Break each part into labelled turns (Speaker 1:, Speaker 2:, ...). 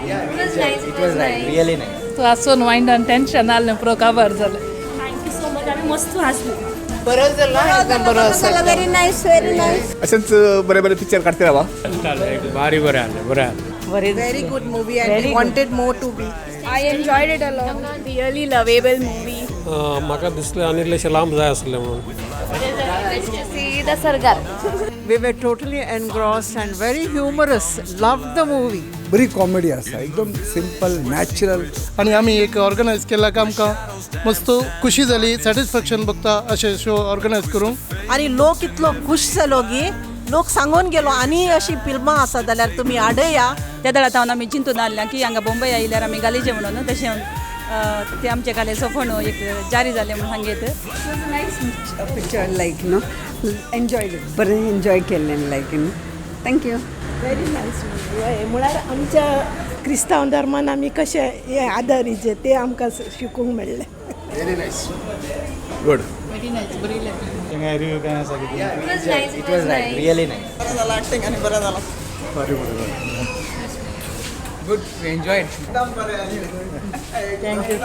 Speaker 1: It was nice, really nice.
Speaker 2: तूं आसून मायंडान tension आसलें पुरो काबार जालें.
Speaker 3: Thank you so much. आमी मस्त हांसली.
Speaker 4: बरो जालो, एकदम बरो आसा.
Speaker 5: Very nice, very nice.
Speaker 6: अशेंच बरे बरे पिक्चर काडते रावा.
Speaker 7: भारी बरें आसलें, बरें आसलें.
Speaker 4: Very good movie and we wanted more to be.
Speaker 3: I enjoyed it a lot. Really lovable movie.
Speaker 7: म्हाका दिसलें आनी इल्लेशें लांब जाय आसलें म्हणून.
Speaker 5: See the Sargar.
Speaker 4: We were totally engrossed and very humorous. Loved the movie.
Speaker 8: बरी कॉमेडी आसा, एकदम सिंपल, नॅचरल.
Speaker 9: आनी आमी एक ऑर्गनायज केला की आमकां मस्त खुशी जाली, सॅटिस्फॅक्शन बघता अशें शो ऑर्गनायज करूंक.
Speaker 4: आनी लोक इतलो खुश जालो की लोक सांगून गेलो आनी अशी फिल्मां आसा जाल्यार तुमी हाडया.
Speaker 10: त्या दळात हांव आमी चिंतून आसलें की हांगा बोंबय आयल्यार आमी घालीचे म्हणून, तशें ते आमचे कालेचो फोंड एक जारी जालें म्हणून सांगयत.
Speaker 11: Nice picture, like no, enjoy, बरें एन्जॉय केल्लें, like no. Thank you.
Speaker 12: Very nice movie. हय, म्हळ्यार आमच्या क्रिस्तांव धर्मान आमी कशें हें आदारीचें तें आमकां शिकूंक मेळ्ळें.
Speaker 6: Very nice, good.
Speaker 2: Very nice, बरी लागली.
Speaker 1: It was nice, really nice.
Speaker 4: बरें जालां एक्टिंग आनी बरें जालां.
Speaker 6: Good, we enjoyed.
Speaker 4: एकदम बरें. Thank you.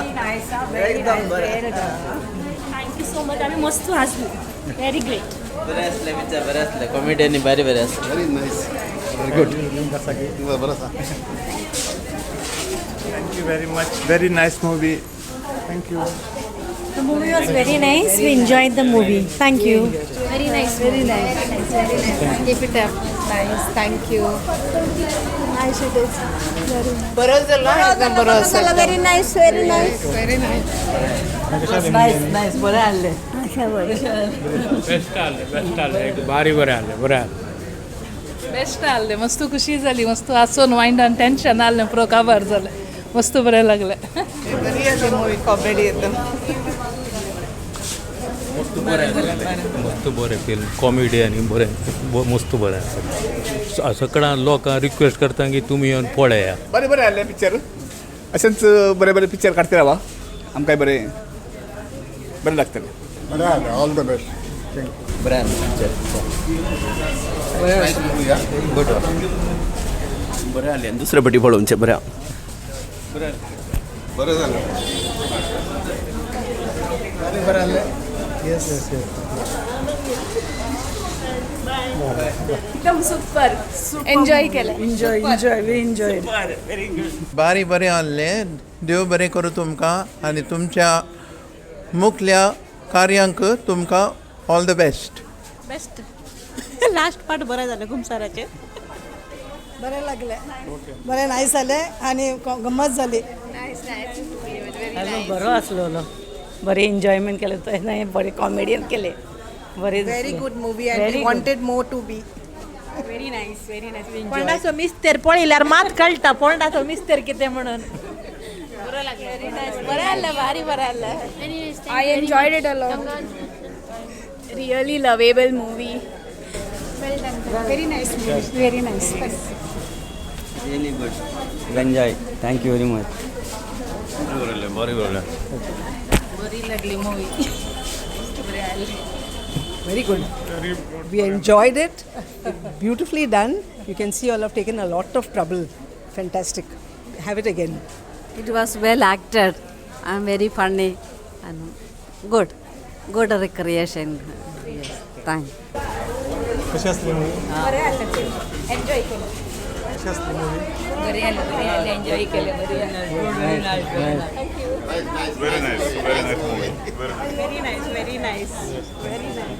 Speaker 4: एकदम बरें.
Speaker 3: Thank you so much. आमी मस्त हांसली. Very great.
Speaker 1: बरें आसलें पिक्चर, बरें आसलें. कॉमेडियन बरें बरें आसलें.
Speaker 8: Very nice, good. बरो आसा.
Speaker 13: Thank you very much. Very nice movie. Thank you.
Speaker 5: The movie was very nice. We enjoyed the movie. Thank you.
Speaker 3: Very nice. Very nice. Very nice. Keep it up. Nice. Thank you.
Speaker 12: Nice it is. Very
Speaker 4: बरो जालो, एकदम बरो आसा.
Speaker 5: Very nice, very nice.
Speaker 4: Very nice.
Speaker 2: Nice, nice, बरें आसलें.
Speaker 7: Best आसलें, best आसलें, एक भारी बरें आसलें, बरें आसलें.
Speaker 2: बेस्ट आसलें, मस्त खुशी जाली, मस्त आसून मायंडान टेंशन आसलें पुरो काबार जालें, मस्त बरें लागलें.
Speaker 4: बरी आसली मूवी, कॉमेडी एकदम.
Speaker 14: मस्त बरें आसलें, मस्त बरें फिल्म, कॉमेडी आनी बरें, मस्त बरें आसा. सगळ्या लोकांक रिक्वेस्ट करता की तुमी येवन पळया.
Speaker 6: बरें बरें आसलें पिक्चर. अशेंच बरे बरे पिक्चर काडते रावा, आमकांय बरें बरें लागतलें.
Speaker 8: बरें आसलें. All the best. Thank you.
Speaker 1: बरें आसलें पिक्चर. गुड. बरें आसलें, दुसरे पटी पळोवचें बरें.
Speaker 8: बरें जालें, बरें बरें आसलें. येस येस.
Speaker 3: एकदम सुपर. एन्जॉय केलें.
Speaker 11: Enjoy, enjoy, we enjoy.
Speaker 13: बारी बरें आहलें. देव बरें करूं तुमकां आनी तुमच्या मुखल्या कार्यांक तुमकां all the best.
Speaker 10: Best. Last part बरें जालें घुमसाराचें.
Speaker 12: बरें लागलें, बरें नायस जालें आनी गम्मत जाली.
Speaker 2: बरो आसलेलो, बरें एन्जॉयमेंट केलें, तें बरें कॉमेडियन केलें, बरें.
Speaker 4: Very good movie and we wanted more to be.
Speaker 10: Very nice, very nice.
Speaker 4: फोंडाचो मिस्तेर पळयल्यार मात कळटा फोंडाचो मिस्तेर कितें म्हणून.
Speaker 3: बरें आसलें, भारी बरें आसलें. I enjoyed it a lot. Really lovable movie.
Speaker 11: Well done. Very nice movie. Very nice.
Speaker 1: Really good. Enjoy. Thank you very much.
Speaker 14: बरें बरें बरें.
Speaker 2: बरी लागली मुवी, बरें आसलें.
Speaker 11: Very good. We enjoyed it. Beautifully done. You can see all have taken a lot of trouble. Fantastic. Have it again.
Speaker 5: It was well acted and very funny and good. Good recreation. Yes, thank you.
Speaker 13: कशी आसली movie?
Speaker 10: बरें आसलें, enjoy केलें.
Speaker 13: कशी आसली movie?
Speaker 10: बरें आसलें, बरें आसलें, एन्जॉय केलें, बरें आसलें.
Speaker 13: Very nice, very nice movie.
Speaker 10: Very nice, very nice, very nice.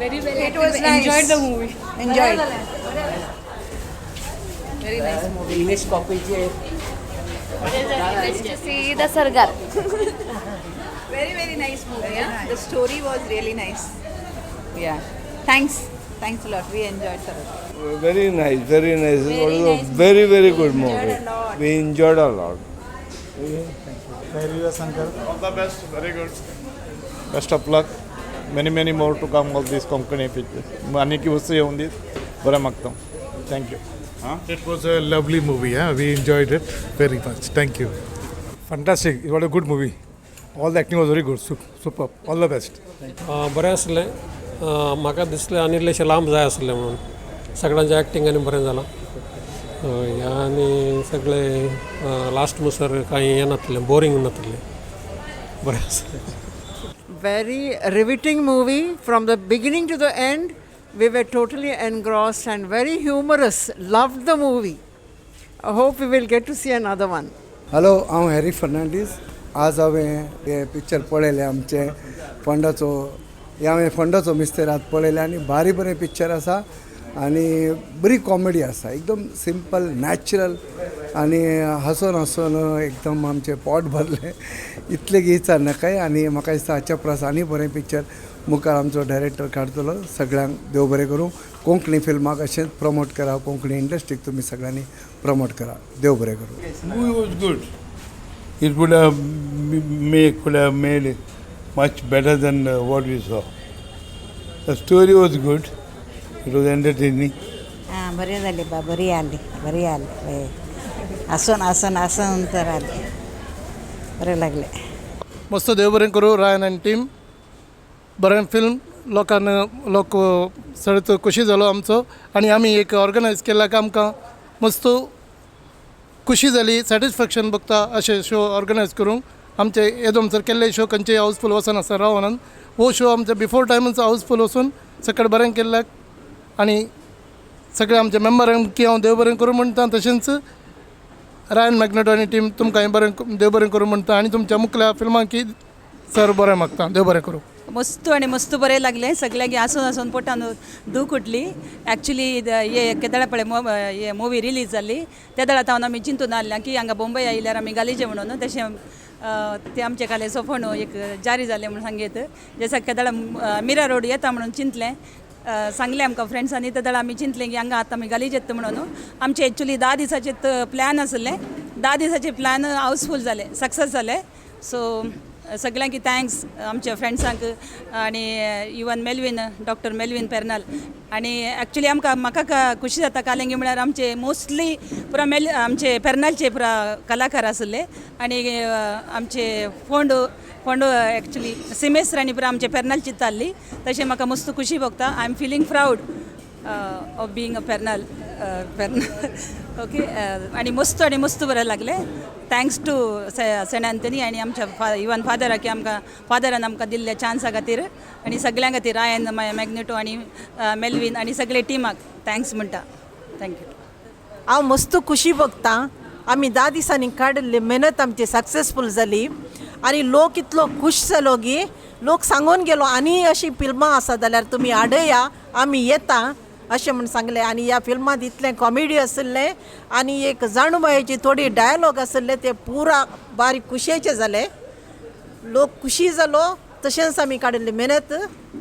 Speaker 3: Very well.
Speaker 4: It was nice.
Speaker 3: Enjoyed the movie.
Speaker 4: Enjoyed.
Speaker 10: Very nice movie.
Speaker 2: English कॉपीचे.
Speaker 5: See the Sargar.
Speaker 10: Very, very nice movie. Yeah? The story was really nice. Yeah. Thanks. Thanks a lot. We enjoyed thoroughly.
Speaker 8: Very nice, very nice.
Speaker 10: Very nice.
Speaker 8: Very very good
Speaker 10: Enjoyed
Speaker 8: movie.
Speaker 10: a lot.
Speaker 8: We enjoyed a lot.
Speaker 13: Thank you. All the best, very good. Best of luck. Many many more to come all these Konkani pictures. आनी वस्तू येवन दी, बरें मागता. Thank you.
Speaker 9: It was a lovely movie. Huh? We enjoyed it very much. Thank you.
Speaker 7: Fantastic. What a good movie.
Speaker 8: All the acting was very good, super, all the best.
Speaker 7: बरें आसलें. म्हाका दिसलें आनी इल्लेशें लांब जाय आसलें म्हणून. सगळ्यांचें एक्टींग आनी बरें जालां. हय, आनी सगळे लास्ट म्हणसर कांय हें नासलें, बोरींग नासलें, बरें आसलें.
Speaker 11: Very riveting movie from the beginning to the end. We were totally engrossed and very humorous. Loved the movie. I hope we will get to see another one.
Speaker 8: Hello, हांव Harry Fernandes. आज हांवें हें picture पळयलें आमचें फोंडाचो, हें हांवें फोंडाचो मिस्तेर आज पळयलें आनी भारी बरें पिक्चर आसा आनी बरी कॉमेडी आसा, एकदम सिंपल नॅचरल आनी हांसोन हांसोन एकदम आमचें पोट भरलें इतलें की विचार नाकाय. आनी म्हाका दिसता हाच्या परस आनी बरें पिक्चर मुखार आमचो डायरेक्टर काडटलो. सगळ्यांक देव बरें करूं. कोंकणी फिल्माक अशेंच प्रमोट करा, कोंकणी इंडस्ट्रीक तुमी सगळ्यांनी प्रमोट करा. देव बरें करूं.
Speaker 13: Movie was good. It would have make could have made it much better than what we saw. The story was good. It was entertaining.
Speaker 5: आं, बरें जालें बा, बरी आसली, बरी आसली. हय, हांसून हांसून हांसून तर आसलें, बरें लागलें.
Speaker 9: मस्त, देव बरें करूं रायन आनी टीम. बरें फिल्म, लोकांक लोक सगळो खुशी जालो आमचो आनी आमी एक ऑर्गनायज केल्ल्याक आमकां मस्त खुशी जाली, सॅटिस्फॅक्शन भोगता. अशे शो ऑर्गनायज करूंक आमचे येदोळ म्हणसर केल्ले शो खंयचे हाऊसफूल वचनासतना रावनात. हो शो आमचे बिफोर टायमूच हाऊसफूल वचून सगळें बरें केल्ल्याक आनी सगळे आमच्या मेंबरांक हांव देव बरें करूं म्हणटा. तशेंच रायन मॅग्नेटो आनी टीम, तुमकां बरें, देव बरें करूं म्हणटा आनी तुमच्या मुखल्या फिल्मांकी सर बरें मागता. देव बरें करूं.
Speaker 10: मस्त आनी मस्त बरें लागलें. सगळ्यांक हांसून हांसून पोटान दूख उठली. एक्चुली हे केदळा पळय हे मुवी रिलीज जाल्ली त्या वेळा हांव आमी चिंतून आसलें की हांगा बोंबय आयल्यार आमी घालीचे म्हणून. तशें ते आमचे काले सोफण एक जारी जालें म्हणून सांगीत जसं केदळा मिरा रोड येता म्हणून चिंतलें, सांगलें आमकां फ्रेंड्सांनी. ते आमी चिंतलें की हांगा आतां आमी घालीच येता म्हणून. आमचे एक्चुली 10 दिसाचे प्लॅन आसलें, 10 दिसाचे प्लॅन हाऊसफूल जाले, सक्सेस जाले. सो सगळ्यांक thanks, आमच्या फ्रेंड्सांक आनी even Melvin, doctor Melvin Pernal. आनी एक्चुली आमकां म्हाका खुशी जाता कालेंगी म्हळ्यार आमचे मोस्टली पुरा मेल आमचे पेर्नालचे पुरा कलाकार आसले आनी आमचे फोंडो फोंडो एक्चुली सिमेस्त्र आनी पुरा आमचे पेर्नालची चालली. तशें म्हाका मस्त खुशी भोगता. I am feeling proud of being a Pernal Pernal. Okay, आनी मस्त बरें लागलें. Thanks to Saint Anthony आनी आमच्या इवन फादराक, आमकां फादरान आमकां दिल्ल्या चान्सा खातीर आनी सगळ्यां खातीर, रायन मॅग्नेटो आनी मेलवीन आनी सगळे टिमाक thanks म्हणटा. Thank you.
Speaker 4: हांव मस्त खुशी भोगता. आमी 10 दिसांनी काडिल्ली मेहनत आमची सक्सेसफूल जाली आनी लोक इतलो खूश जालो की लोक सांगून गेलो आनी अशी फिल्मां आसा जाल्यार तुमी हाडया, आमी येता अशें म्हूण सांगलें. आनी ह्या फिल्मांत इतलें कॉमेडी आशिल्लें आनी एक जाणवायेची थोडी डायलॉग आशिल्ले, ते पुरा बारीक खुशयेचे जाले. लोक खुशी जालो. तशेंच आमी काडिल्ली मेहनत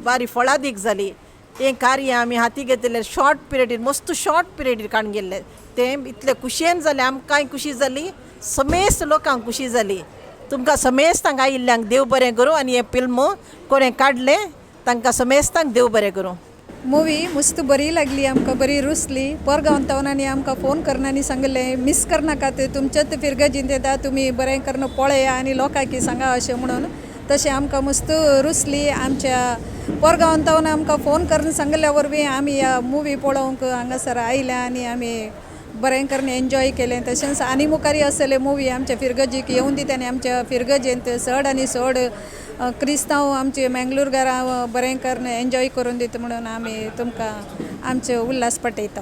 Speaker 4: बारी फळादीक जाली. हें कार्य आमी हाती घेतिल्लें शॉर्ट पिरियडीर, मस्त शॉर्ट पिरियडीर काडून गेल्लें तें इतलें खुशयेन जालें. आमकांय खुशी जाली, समेस्त लोकांक खुशी जाली. तुमकां समेस्तांक आयिल्ल्यांक देव बरें करूं आनी हें फिल्म कोणें काडलें तांकां समेस्तांक देव बरें करूं.
Speaker 15: मूवी मस्त बरी लागली आमकां, बरी रुचली. पोरगांव तावन आनी आमकां फोन करून आनी सांगलें मिस करनाकात, तुमच्याच फिरगजींत येता, तुमी बरें करून पळया आनी लोकांक सांगा अशें म्हणून. तशें आमकां मस्त रुचली. आमच्या पोरगांव तावन आमकां फोन करून सांगल्या वरवीं आमी ह्या मुवी पळोवंक हांगासर आयल्या आनी आमी बरें करून एन्जॉय केलें. तशेंच आनी मुखारय आसले मुवी आमच्या फिरगजीक येवन दिता आनी आमच्या फिरगजेंत चड आनी चड क्रिस्तांव आमचे मेंगलोरगारां बरें करून एन्जॉय करून दिता म्हणून आमी तुमकां आमचे उल्हास पटयता.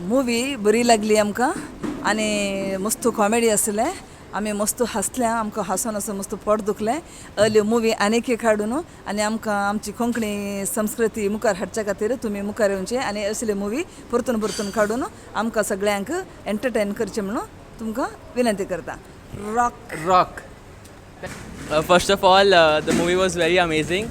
Speaker 16: मुवी बरी लागली आमकां आनी मस्त कॉमेडी आसलें. आमी मस्त हांसले, आमकां हांसून हांसून मस्त पोट दुखलें. अर्ली मुवी आनीक एक हाडून आनी आमकां आमची कोंकणी संस्कृती मुखार हाडच्या खातीर तुमी मुखार येवचे आनी असले मुवी परतून परतून काडून आमकां सगळ्यांक एंटरटेन करचें म्हणून तुमकां विनंती करता. Rock
Speaker 1: rock. First of all, the movie was very amazing.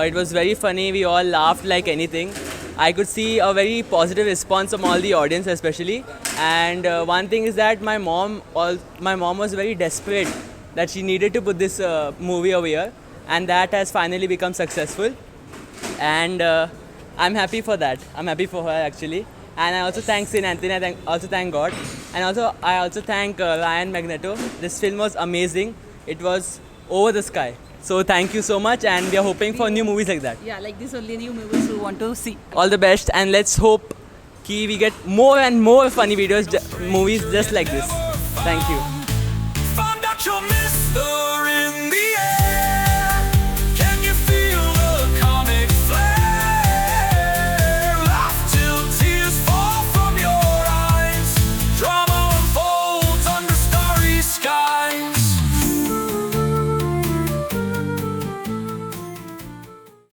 Speaker 1: It was very funny. We all laughed like anything. I could see a very positive response from all the audience, especially. And one thing is that my mom was very desperate that she needed to put this movie over here, and that has finally become successful. And I'm happy for that. I'm happy for her actually. And I also thank Saint Anthony. I also thank God, and also I also thank Ryan Magneto. This film was amazing. It was over the sky. So thank you so much, and we are hoping for new movies like that.
Speaker 10: Yeah, like this only new movies we want to see.
Speaker 1: All the best, and let's hope ki we get more and more funny videos, movies just like this. Thank you.